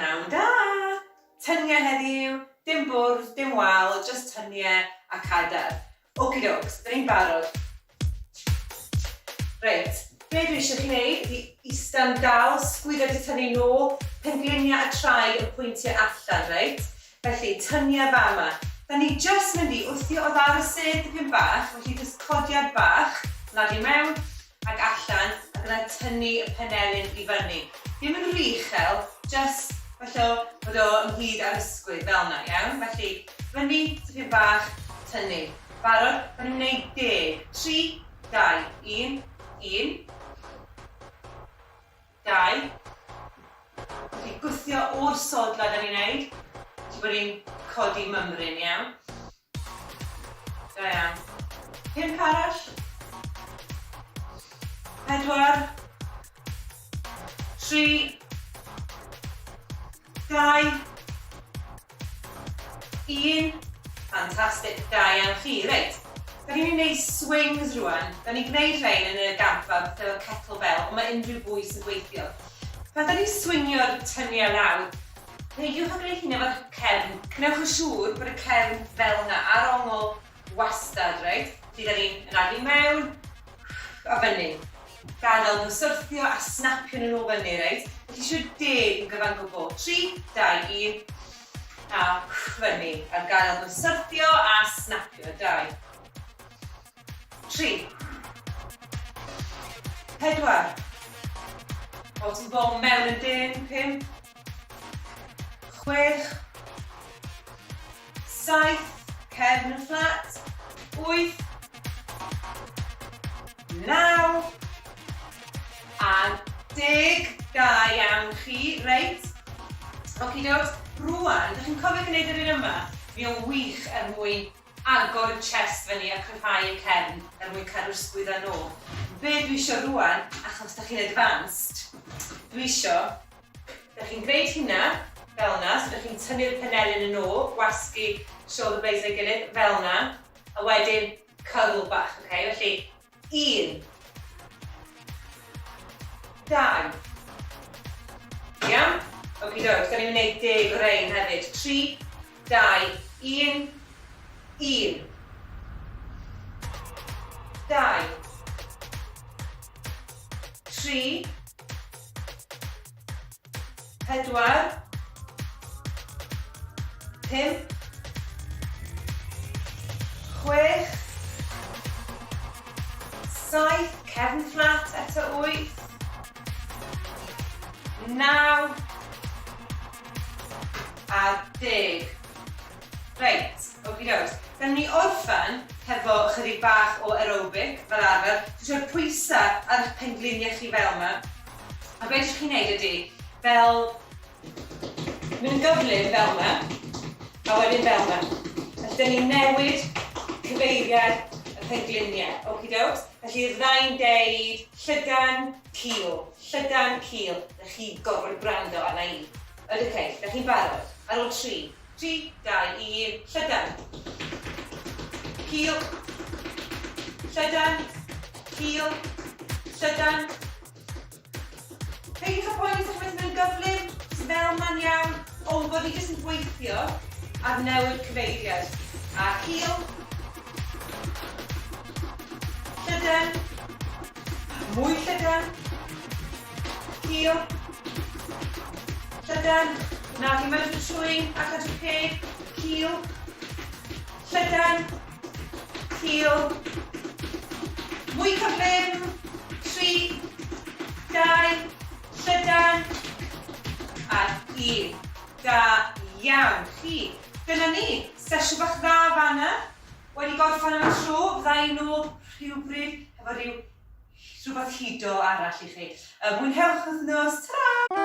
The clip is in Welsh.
Pnawn da! Tyniau heddiw, dim bwrdd, dim wal, jyst tyniau a cadair. Okie dokes, dyn ni'n barod. Reit, be dwi eisiau chi wneud ydy ista'n dal, sgwyddo di tynnu nôl, pengliniau a traed yn pwyntio allan, reit? Felly, tyniau fama. Da ni jyst mynd i wthio o ddar y sedd dipyn bach, felly jyst codiad bach, nadu mewn, ac allan ac yna tynnu y penelin i fyny. Ddim yn rhy uchel, jyst falle bod o ynghyd â'r ysgwydd fel 'na, iawn? Felly, fyny, tipyn bach, tynnu. Barod? Da ni'n gwneud deg. 3, 2, 1, 1, 2. Felly, gwthio o'r sodla da ni'n neud, felly bod ni'n codi mymryn, iawn? Da iawn. Pump arall. Pedwar. Tri. Dau. Un. Fantastic. Da iawn chi. Reit. Da ni'n mynd i wneud swings rwan. Da ni'n gwneud rhain yn y gampfa, pethau fel kettlebell, ond mae unrhyw bwys yn gweithio. Pan da ni'n swingio'r tyniau lawr, Peidiwch â gwneud hyn efo'r cefn. Gwnewch yn siŵr bod y cefn fel 'na, ar ongl wastad, reit? Felly da ni'n anadlu mewn a fyny. Gadael nhw syrthio a snapio nhw nôl fyny, reit? Felly eisiau deg yn gyfan gwbl. 3, 2, 1, a fyny. A gadael nhw syrthio a snapio. 2, 3, 4, bottom bone mewn yn dyn, 5, 6, 7, cefn yn fflat, 8, 9, a 10. Da iawn chi, reit. Okie dokes, rwan, dych chi'n cofio gwneud yr un yma? Mi o'n wych er mwyn agor y chest fyny a cryfhau y cefn er mwyn cadw'r sgwydda nôl. Be dwi isio rwan, achos dych chi'n advanced, dwi isio Dych chi'n gwneud hynna fel 'na, so dych chi'n tynnu'r penelin yn ôl, gwasgu shoulder blades o'i gilydd fel 'na, a wedyn curl bach, ok? Felly, un, dau, iawn? Okie doke, da ni'n gwneud deg o rein hefyd. 3, 2, 1, 1, 2, 3, 4, 5, 6, 7, cefn fflat eto 8, 9 a 10. Reit, okie dokes. Gawn ni orffen hefo chydig bach o aerobic, fel arfer. Dwi eisiau rhoi pwysau ar eich pengliniau chi fel yma. A be ydych chi'n neud ydy, fel, mynd yn gyflym fel yma, a wedyn fel yma. Felly, dyn ni'n newid cyfeiriad y pengliniau, okie dokes. Felly, fyddai'n deud llydan, cul, llydan, cul. Dych chi gorfod gwrando arna i. Ydych chi? Dych chi'n barod? Ar ôl tri. 3, 2, 1, llydan. Cul. Llydan. Cul. Llydan. Peidiwch â poeni os ydych chi'n mynd yn gyflym, jyst fel ma'n iawn, ond bod ni jyst yn gweithio ar newid cyfeiriad. A cul. Llydan. Mwy llydan. Cul. Llydan. Naddu mewn drwy trwyn, allan drwy ceg. Cul. Llydan. Cul. Mwy cyflym. 3, 2, llydan. A 1. Da iawn chi. Dyna ni. Sesiwn bach dda fanna. Wedi gorffen am y tro, fydda i nôl rhywbryd hefo rhyw rhywbeth hudo arall i chi. Mwynhewch wythnos, ta-ra!